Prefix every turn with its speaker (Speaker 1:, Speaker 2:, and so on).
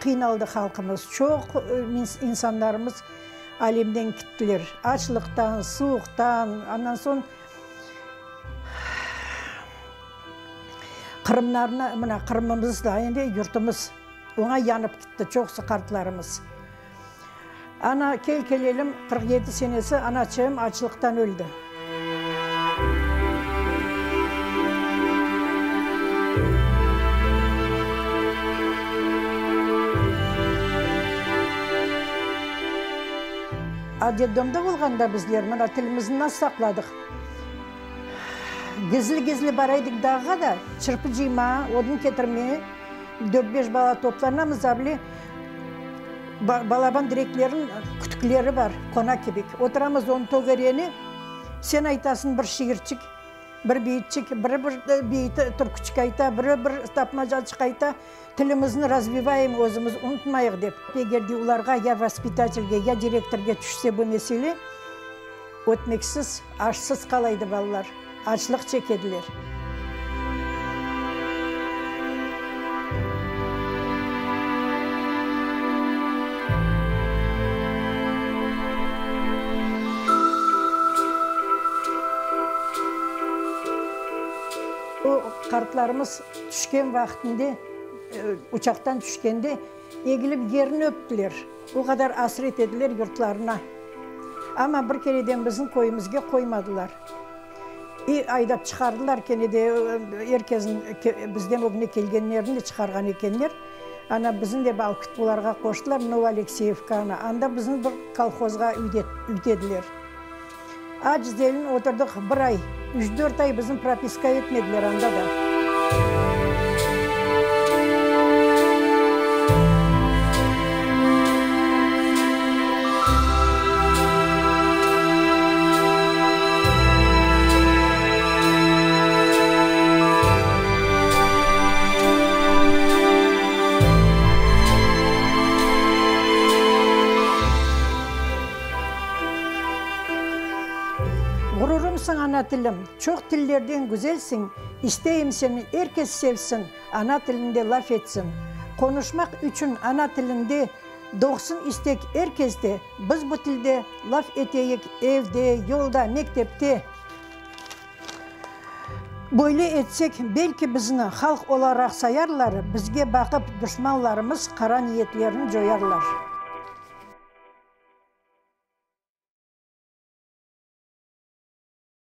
Speaker 1: qıynaldı halqımız, çoq insanlarımız alemden kittiler, açlıqtan, suvuqtan, andan soñ Qırımlarnı, mına Qırımımız da endi yurtumız, oña yanıp kitti çoqusı qartlarımız. Ana, kel kelelim, 47 senesi anaçığım açlıqtan öldi. A detdomda olğanda bizler mına tilimizni nasıl saqladıq? Gizli-gizli baraydık dağğa da, çırpı cıyma, odun ketirme, dört-beş bala toplanamız, avle balaban direklerin kütükleri bar, qona kibik. Oturamız onıñ tögereni, sen aytasıñ bir şiirçik, bir beyitçik, biri bir beyit türküçik ayta, biri bir tapmacaçıq ayta, tilimizni razvivayım özümiz, unutmayıq dep. Eger de olarğa ya vospitatelge, ya direktorge tüşse bu mesele, Ötmeksiz, aşsız qalaydı balalar, açlıq çekediler. O qartlarımız tüşken vaqtında, uçaqtan tüşkende, egilip yerini öptiler. O qadar asret ediler yurtlarına. Amma bir kereden bizni köyümizge qoymadılar. İ aydap çıqardılar kene de, er kesin, bizden ögüne kelgenlerni de çıqarğan ekenler. Ana, bizni de balkıt olarğa qoştılar, Novoalekseyevkanı. Anda bizni bir kolhozğa üytediler. Aç-zelin oturdıq bir ay, üç-dört ay bizni propiska etmediler anda da. Ğururımsıñ, ana tilim, çoq tillerden güzelsiñ, İsteyim seni er kes sevsin, ana tilinde laf etsin. Qonuşmaq içün ana tilinde doğsun istek er keste, Biz bu tilde laf eteyik evde, yolda, mektepte. Böyle etsek, belki bizni halq olaraq sayarlar, bizge baqıp duşmanlarımız qara niyetlerini coyarlar.